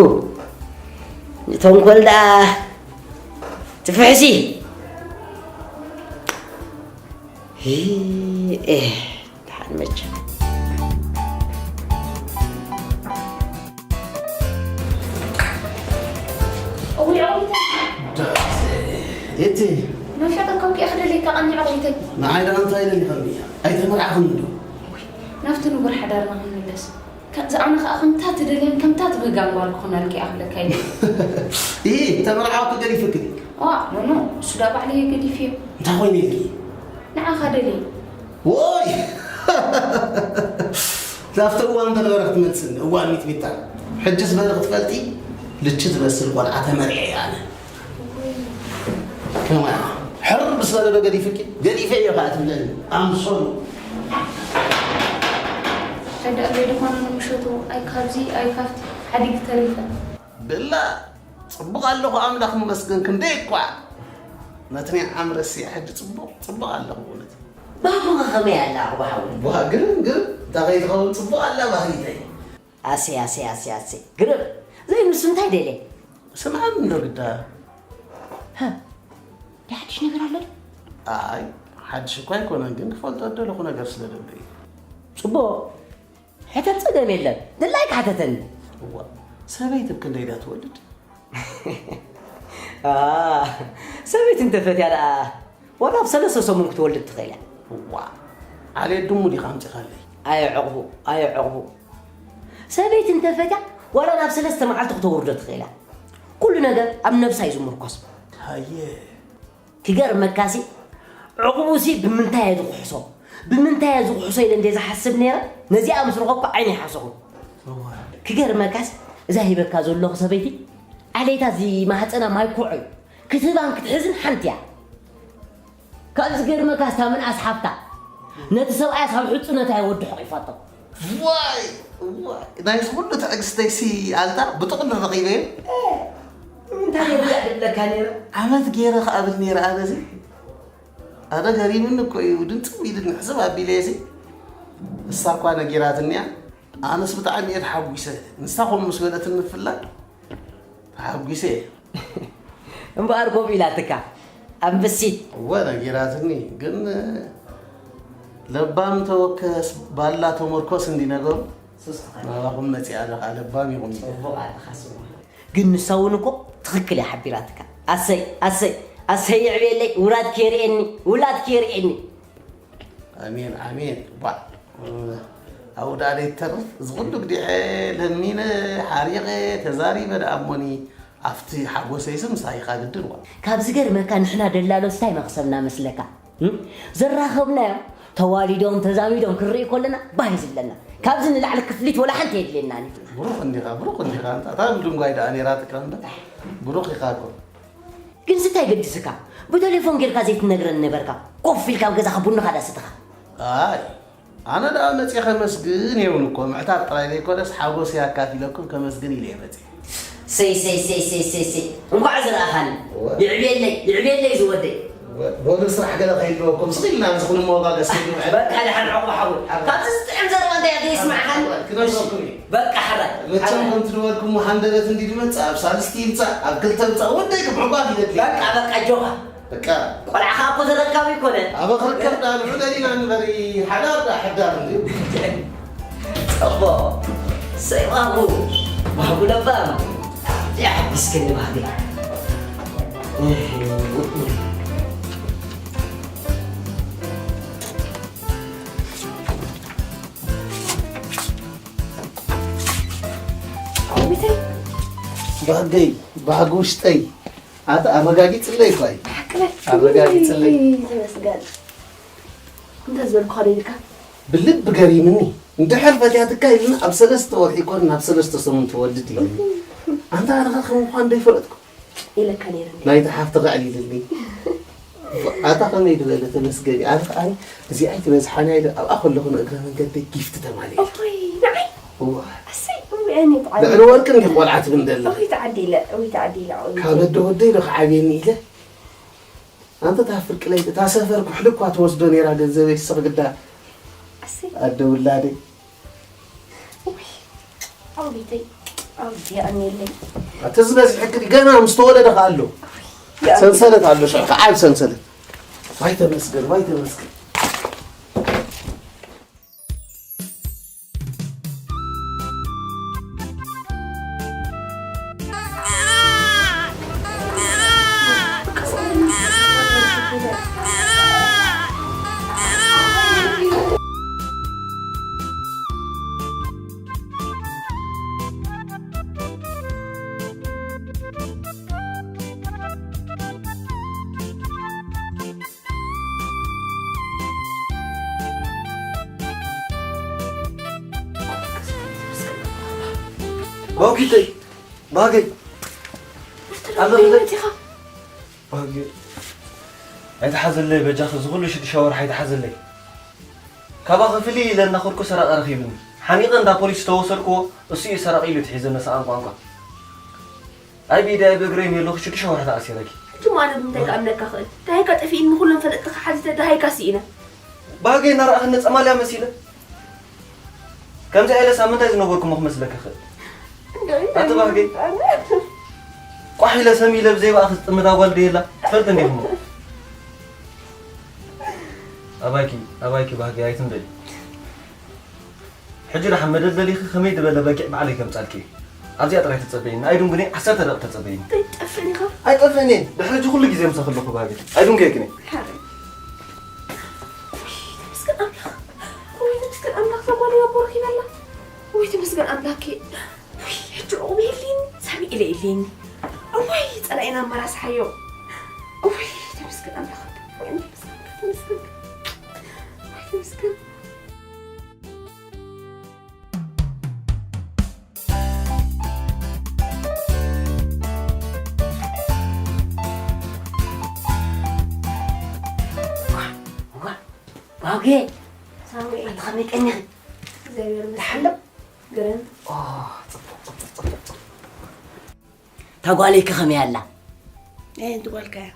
ንተንኮል ደኣ ትፍሕሲ። ሂ፣ ኤ፣ ደሓ መቸም። እውይ፣ ኣውሪታ። እቲ መፍለጠ ካብ ኪኣ ክደልየካ ቀኒዐ፣ ኣውሪተይ። ንዓይ ደኣ እንታይ ደሊኻኒ? ኣይተመርዓኽን ዶ? ናብቲ ንቡር ሓዳርና ክንምለስ። ከምዚ ኣነ ኸኣ ከምታ ትደልያን ከምታ ትብህጋን ጓል ክኾነልኪ እየ ክብለካ ኢለ። ኢ፣ ተመርዓወኪ ገዲፍኪ? ዋ፣ ኖ፣ ኖ፣ እሱ ዳ ባዕለይ እየ ገዲፍዮ። እንታይ ኮይነ ኢልኪ? ንዓኻ ደልየ። ወይ! ናብቲ እዋን በርበረ ክትመልስኒ፣ እዋን ሚጥሚጣ። ሕጅስ በሊ ክትፈልጢ፣ ልቺ ዝመስል ቆልዓ ተመርዕየ ኣነ። ከማይ ሕር ምስ በለ ዶ ገዲፍኪ? ገዲፈዮ ከኣ ትብለኒ። ኣምሶሉ። ሕዳእ ቤት ዝኾነ ንምሸቱ ኣይ ካብዚ ኣይ ካብቲ ሓዲግ ተሪፈ። ብላ ጽቡቕ ኣለኹ ኣምላኽ ይመስገን ክንደይ እኳ ነቲ ናይ ዓም ረሲዐ ሕጂ ጽቡቕ ጽቡቕ ኣለኹ በእውነት። ባህጉኻ ከመይ ኣላ ኣቦ ሓወይ? ቡሃ ግርም ግርም እንታ ከይትኸውን ጽቡቕ ኣላ ባህጊተይ። ኣሰይ ኣሰይ ኣሰይ ኣሰይ ግርም ዘይብሉ ስም እንታይ ደልየ? ስምዓኒ እንዶ ግዳ። ሃ፣ እንታይ ሓድሽ ነገር ኣሎ ዶ? ኣይ ሓድሽ እኳ ኣይኮነን ግን ክፈልጦ ዝደለኹ ነገር ስለ ደለዩ። ጽቡቕ። ሕተት ጸገም የለን። ድላይካ ሕተተኒ። እዋ፣ ሰበይቲ ብ ክንደይ ድያ ትወልድ? ኣ፣ ሰበይቲ እንተፈትያ ደኣ ዋላ ኣብ ሰለስተ ሰሙን ክትወልድ ትኽእል እያ። እዋ፣ ዓሌት ድሙ ዲኻ ኣምጺኻለይ? ኣየ ዕቕቡ፣ ኣየ ዕቕቡ። ሰበይቲ እንተፈትያ ዋላ ናብ ሰለስተ መዓልቲ ክተውርዶ ትኽእል እያ። ኩሉ ነገር ኣብ ነብሳ እዩ ዝምርኮስ። ሃየ። ክገርመካሲ፣ ዕቕቡሲ ብምንታይ እየ ዝኽሕሶ? ብምንታይ እየ ዝኽሕሶ ኢለ እንደ ዝሓስብ ነይረ፣ ነዚኣ ምስ ረኸብኩ ዓይነይ ሓሰኹ። እዋ። ክገርመካሲ፣ እዛ ሂበካ ዘለኹ ሰበይቲ፣ ዓሌታ እዚ ማህፀና ማይ ኮዖ እዩ። ክትህባን ክትሕዝን ሓንቲ እያ። ካብ ዝገርመካስ፣ እታ ምንኣስ ሓፍታ፣ ነቲ ሰብኣያስ ኣብ ሕፁነታ እያ ወዲ ሕቒፋቶ። ዋይ፣ ዋይ፣ ናይዚ ኩሉ ትዕግስተይሲ ኣልታ ብጥቕሉ ረኺበዮ። እ፣ እንታይ ነይሩ ድብለካ ነይረ? ዓመት ገይረ ክኣብል ነይረ ኣነዚ። ኣነ ገሪሙኒ እኮ እዩ፣ ድንጽም ኢሉኒ፣ ሕስብ ኣቢለየሲ። እሳ እኳ ነጊራትኒ እያ። ኣነስ ብጣዕሚ እየ ተሓጒሰ። ንሳ ከምኡ ምስ በለትኒ ብፍላይ ተሓጒሰ እየ። እምበኣር ከምኡ ኢላትካ፣ ኣንበሲት። እወ፣ ነጊራትኒ፣ ግን ለባም ተወከስ ባላ ተመርኮስ እንዲ ነገሩ። ሱስ፣ ናባኹም መጺኣ ኣለኻ፣ ለባም ኢኹም። ጽቡቕ ኣለኻ ስማ። ግን ንሳ እውን እኮ ትኽክል እያ ሓቢራትካ። ኣሰይ፣ ኣሰይ፣ ኣሰይ፣ የዕብየለይ፣ ውላድኪ የርእየኒ፣ ውላድኪ የርእየኒ። ኣሜን፣ ኣሜን። ባ-፣ ኣብኡ ደኣ ዘይተርፍ፣ እዚ ኩሉ ግዲዐ፣ ለሚነ፣ ሓሪቐ፣ ተዛሪበ ደኣ እሞኒ፣ ኣብቲ ሓጎሰይሲ ምሳኺ ኢኻ ግድን ዋ። ካብ ዝገርመካ ንሕና ደላሎስ እንታይ መኽሰብና መስለካ? እም? ዘራኸብናዮም ተዋሊዶም ተዛሚዶም ክንርኢ ከለና ባህ እዩ ዝብለና። ካብዚ ንላዕሊ ክፍሊት ወላ ሓንቲ የድልየናን እዩ። ብሩኽ እንዲኻ፣ ብሩኽ እንዲኻ። እንታ እታ ድንጓይ ደኣ ነይራትካ እምበር። ብሩኽ ኢኻ እኮ። ግን እንታይ ገድስካ? ብቴሌፎን ጌርካ ዘይትነግረኒ ነበርካ። ኮፍ ኢልካ ኣብ ገዛኻ ቡንኻ ዳስትኻ። ኣይ፣ ኣነ ደኣ መጽየ ከመስግን እየ እውን እኮ። ምዕታብ ጥራይ ዘይኮነስ ሓጎሰይ ኣካፊለኩም ከመስግን ኢለ እየ መጽየ። ሰይ፣ ሰይ፣ ሰይ፣ ሰይ፣ ሰይ፣ ሰይ። እንኳዕ ዝረኣኻኒ። እወ። ይዕብየለይ፣ ይዕብየለይ ዝወደይ። እወ። በሉ ስራሕ ገለ ከይህልወኩም፣ ስቕ ኢልና ንዝኹን መወጋገሲ ክንውዕል። በቃ ደሓን ዕቑብ ሓወይ። ሓወይ። ካብዚ ዝጥዕም ዘረባ እንታይ ኣገ ይስማዕኻኒ? ክነግረኩም እየ። በቃ ሕራይ። መቸም ከምቲ ዝበልኩሞ ሃንደበት እንዲ ድመጽእ፣ ኣብ ሳልስቲ ይምጻእ፣ ኣብ ክልተ ይምጻእ፣ ወደይ ክምዕቋፍ ይደሊ። በቃ፣ በቃ፣ ጆኻ። በቃ። ቆልዓ ኸኣ እኮ ተረካቢ ኣይኮነን። ኣበ ክርከብ ደኣ ንዑ ደሊና ንበሪ፣ ሓዳር ደኣ ሕዳር እንድዩ። ጸቦ፣ ሰይ ባህጉ፣ ባህጉ ለባም። የሐጉስክኒ ባህገይ። ዓዊተይ። ባህገይ፣ ባህጊ ውሽጠይ። ኣታ ኣረጋጊጽለይ እኳ እዩ። ብሓቂ በይ። ኣረጋጊጽለይ። ውይ፣ ተመስገን። እንታይ ዝበልኩኻ ዶ ኢልካ? ብልቢ ገሪምኒ። እንድሕር ፈትያትካ ኢልና ኣብ ሰለስተ ወርሒ ይኮን ናብ ሰለስተ ሰሙን ትወልድ እዩ። ኣንታ ኣነ ከም ምዃን ዶ ይፈለጥኩ? ኢለካ ነይረ እንዴ? ናይቲ ሓፍትኻ ኣዕሊልኒ። ኣታ ከመይ ዝበለ ተመስገን እዩ። ኣነ ከኣ እዚኣ ኣይትበዝሓን እያ ኢለ ኣብኣ ከለኹ ንእግረ መንገደይ ጊፍት ተማልኤ። ኦይ፣ ንዓይ? እዋ። ኣሰይ፣ እውይ፣ ኣነ ብዓል-፣ ልዕሊ ወርቂ እንዲኽ ቆልዓ ትብል ዘለኺ። እውይ፣ ተዓዲለ፣ እውይ፣ ተዓዲለ፣ እውይ። ካብ ኣደ ወደይ ዶ ክዓብየኒ ኢለ? ኣንተ እታ ፍርቂ ለይቲ እታ ሰፈር ኩሕሊ እኳ ትወስዶ ነይራ ገንዘበይ ስቕ ግዳ። ኣሰይ። ኣደ ውላደይ። ውይ፣ ኣውዲተይ፣ ኣውዲ የቐንየለይ። ኣቲ ዝበዝሐ ክዲ ገና ምስ ተወለደ ከኣ ኣሎ። ሰንሰለት ኣሎ፣ ሸ-፣ ከዓብ ሰንሰለት። ዋይ ተመስገን፣ ዋይ ተመስገን። ኦኪተይ፣ ባህገይ፣ ኣለኹ። መፂኻ ባህገይ፣ ኣይተሓዘለይ በጃኺ፣ እዚ ኩሉ ሽዱሽተ ወርሒ ኣይተሓዘለይ። ካባኺ ፍልይ ኢለ እናኸድኩ ሰራቒ ረኺብኒ። ሓሚቐ እንዳ ፖሊስ ዝተወሰድክዎ እሱ እዩ ሰራቒ ኢሉ ትሒዘኒ ሰኣን ቋንቋ። ኣይ ብኢደይ ኣይ ብእግረይ እኒኤ ኣለኹ ሽዱሽተ ወርሒ ተኣሲረኪ። ሕጂ እሞ ኣነ ብምንታይ ክኣምነካ ክእል? ደሃይካ ጠፊእኒ፣ ንኹሎም ፈለጥትኻ ሓቲተ ደሃይካ ስኢነ። ባህገይ እናረኣኽኒ ጸማልያ መሲለ። ከምዚኣ ኢለስ ኣብ ምንታይ ዝነበርኩ እሞ ክመስለኪ ክእል? ኣቲ ባህገይ። ቋሕ ኢለ ሰም ኢለ ብዘይ ብኣኺ ዝጥምታ ጓል ድየላ? ትፈልጢ እንዲኹም። ኣባይኪ፣ ኣባይኪ ባህገይ ኣይትንበይ። ሕጂ ደሓን መደልደሊኺ ከመይ ዝበለ በጊዕ ባዕለይ ከምጻልኪ እየ። ኣብዚኣ ጥራይ ተጸበይኒ። ኣይድንጉኒ ዓሰርተ ደቂቕ ተጸበይኒ። ጠፍእን ኢኻ? ኣይጠፍእን እየ። ድሕሪ ሕጂ ኩሉ ግዜ ምሳኺ ኣለኹ ባህገይ። ኣይድንጉየክን እየ። ሓረይ። ውይ ተመስገን ኣምላኽ። ውይ ተመስገን ኣምላኽ። ዘጓነያ እኮ ረኺበላ። ውይ ተመስገን ኣምላኽ። ውይ ሕጂ ዕቑብ የድልየኒ፣ ሳሚ ኢለ የድልየኒ። እዋይ ጸላኢና ኣመራስሓዮ። እዋይ ተመስገን ኣምላኽ። እዋይ ተመስገን፣ ተመስገን። እዋይ ተመስገን። ዋጌ ሳሙኤል ከመይ ቀኒኺ? እግዚኣብሔር ይመስገን። ደሓን ዶ? ግርም። ኦ፣ ጽቡቕ፣ ጽቡቕ፣ ጽቡቕ፣ ጽቡቕ። እታ ጓለይ ከ ከመይ ኣላ? ኣየንቲ ጓልካ እያ?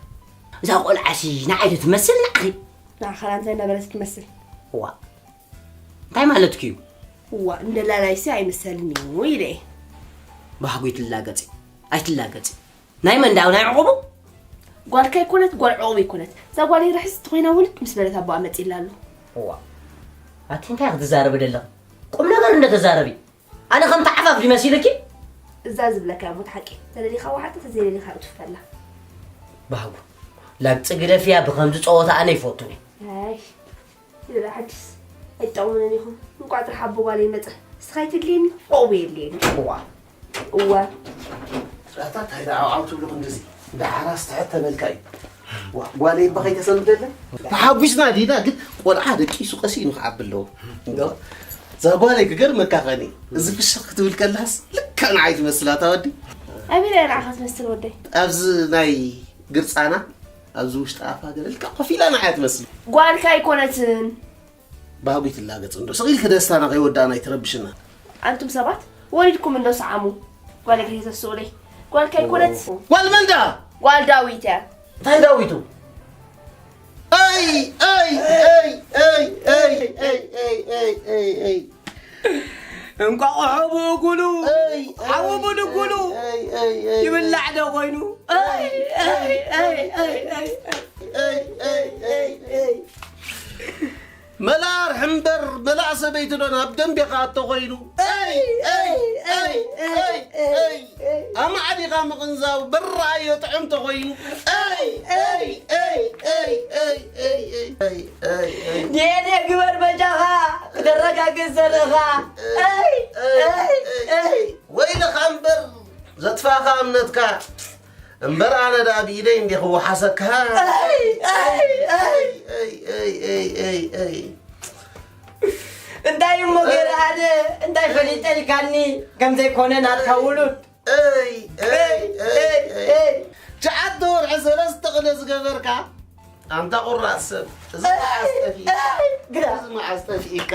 እዛ ቆልዓሲ ንዓይ ዶ ትመስል ንዓኺ? ንዓኻ እንታይ እናበለት ትመስል? እዋ፣ እንታይ ማለትኪ እዩ? እዋ፣ እንደላላይሲ ኣይምሰልን እዩ ኢለ እየ። ባህጉ ይትላገጺ፣ ኣይትላገጺ። ናይ መን ደኣ ናይ ዕቑቡ? ጓልካ ኣይኮነት፣ ጓል ዕቑብ ኣይኮነት። እዛ ጓለይ ርሕስቲ ተኾይና ውልድ ምስ በለት ኣቦኣ መጺእላ ኣሎ። እዋ፣ ኣቲ እንታይ ክትዛረቢ ደለኺ? ቁም ነገር እንደ ተዛረቢ። ኣነ ከም ተዓፋፍ ድዩ መሲልኪ? እዛ ዝብለካ እያ ሞት ሓቂ። ተደሊኻ ዋሓጥ፣ ተዘይደሊኻ እቱፈላ። ባህጉ፣ ላግጺ ግደፍያ፣ ብኸምዚ ጸወታ ኣነ ይፈቱን እየ። ኣይ፣ ይብላ ሓድስ። ኣይትጠቕሙንን ኢኹም። እንቋዕ ጥራሕ ኣቦ ጓለይ መጸ። ንስኻ ኣይትድልየኒ፣ ዕቑብ የድልየኒ። እዋ። እዋ። ራታ እንታይ ደኣ ዓው ትብሉ ክንድዚ? ደሓራስ ትሕት ተበልካ እዩ። ዋ፣ ጓለይ እባ ከይተሰምደለን። ተሓጒስና ዲና፣ ግን ቆልዓ ደቂሱ ቀሲኑ ክዓቢ ኣለዎ። እንዶ፣ እዛ ጓለይ ክገርመካ ኸኒ፣ እዚ ፍሽኽ ክትብል ከላስ ልክዕ ንዓይ ትመስላ፣ እታ ወዲ። ኣበይ ኢላ ንዓኻ ትመስል ወደይ? ኣብዚ ናይ ግርጻና፣ ኣብዚ ውሽጢ ኣፋ ገለ ልክዕ ኮፍ ኢላ ንዓይ ትመስል። ጓልካ ኣይኮነትን። ባህጉ ይትላገጽ እንዶ። ስቕ ኢልኪ ደስታና ከይወዳእና ኣይትረብሽና። ኣንቱም ሰባት፣ ወሊድኩም እንዶ ሰዓሙ። ጓለይ ከይተስኡለይ። ጓልካ ኣይኮነት። ጓል መን ደኣ? ጓል ዳዊት እያ። እንታይ ዳዊቱ? ኣይ፣ ኣይ፣ ኣይ፣ ኣይ። እንቋቑሖ ብእጉሉ፣ ኣይ፣ ሓዊ ኣይ፣ ብድጉሉ ኣይ፣ ኣይ፣ ኣይ፣ ኣይ። ይብላዕ ዶ ኮይኑ? ኣይ፣ ኣይ፣ ኣይ፣ ኣይ፣ ኣይ። ኣይ፣ ኣይ፣ ኣይ፣ ኣይ። መላር ሕምበር መላእ ሰበይቲ ዶ ናብ ደንቤኻ ኣቶ ኮይኑ? ኣይ፣ ኣይ፣ ኣይ፣ ኣይ፣ ኣይ፣ ኣይ። ኣማዕዲኻ ምቕንዛው ብራእዮ ጥዕም ተኾይኑ? ኣይ፣ ኣይ፣ ኣይ፣ ኣይ፣ ኣይ፣ ኣይ፣ ኣይ፣ ኣይ፣ ኣይ፣ ኣይ። ዲኤንኤ ግበር በጃኻ፣ ክተረጋግጽ ዘለኻ። ኣይ፣ ኣይ፣ ኣይ፣ ኣይ፣ ኣይ። ኣይ። ወይልኻ እምበር ዘጥፋኻ እምነትካ። እምበር ኣነ ደኣ ብኢደይ እንዴ ክወሓሰካ። ኣይ፣ ኣይ፣ ኣይ። ኣይ፣ ኣይ፣ ኣይ፣ ኣይ፣ ኣይ። እንታይ እሞ ገይረ ኣነ? እንታይ ፈሊጠ ኢልካኒ? ከም ዘይኮነ ናትካ ውሉድ። ኣይ፣ ኣይ፣ ኣይ፣ ኣይ፣ ኣይ። ኣይ። ትሽዓተ ወርሒ ሰለስተ ቅነ ዝገበርካ ኣንታ ቁራጽ ሰብ። እዚ መዓስ ጠፊእካ? ኣይ፣ ግዳ። እዚ መዓስ ጠፊእካ?